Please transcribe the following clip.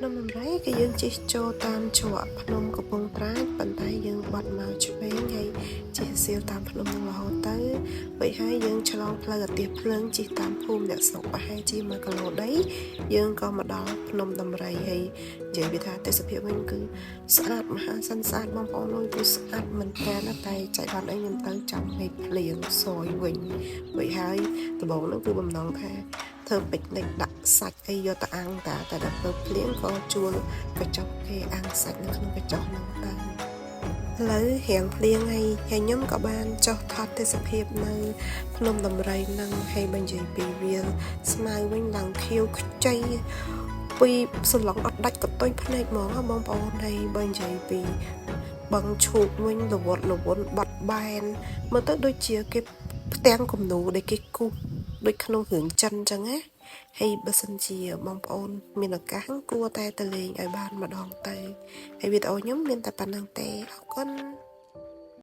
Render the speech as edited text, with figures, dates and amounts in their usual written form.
ភ្នំដំរីគឺយើងជិះចូលតាមច្រកភ្នំកំពង់ត្រាចប៉ុន្តែយើងបត់មកឆ្វេងហើយជិះសៀលតាមភ្នំនឹងរហូតទៅរួចហើយយើងឆ្លងផ្លូវអាទិភ្លើងជិះតាមភូមិអ្នកស្រុកប្រហែលជា1គីឡូដីយើងក៏មកដល់ភ្នំដំរីហើយនិយាយវាថាទេសភាពវិញគឺស្អាតមហាសិនស្អាតបងប្អូនអើយគឺស្អាតមែនតើតែចៃបានអីខ្ញុំទៅចាំមេឃភ្លៀងសយវិញរួចហើយដំបូងហ្នឹងគឺបំណងថាធ្វើពិកនិចដាក់សាច់អីយកទៅអាំងតាតែដល់ពេលភ្លៀងក៏ជួលកញ្ចុះគេអាំងសាច់នៅក្នុងកញ្ចុះហ្នឹងទៅឥឡូវរៀងភ្លៀងហើយហើយខ្ញុំក៏បានចុះថតទេសភាពនៅភ្នំដំរីហ្នឹងហើយបើនិយាយពីវាលស្មៅវិញឡើងខៀវខ្ចីពីសន្លងអត់ដាច់កតុយភ្នែកហ្មងហ៎បងប្អូនហើយបើនិយាយពីបឹងឈូកវិញលវត់លវន់បាត់បែនមើលទៅដូចជាគេផ្ទាំងគំនូរដែលគេគូសដូចក្នុងរឿងចិនអញ្ចឹងណាហើយបើសិនជាបងប្អូនមានឱកាសគួរតែទៅលេងឲ្យបានម្ដងទៅហើយវីដេអូខ្ញុំមានតែប៉ុណ្្នឹងទេអរគុណ។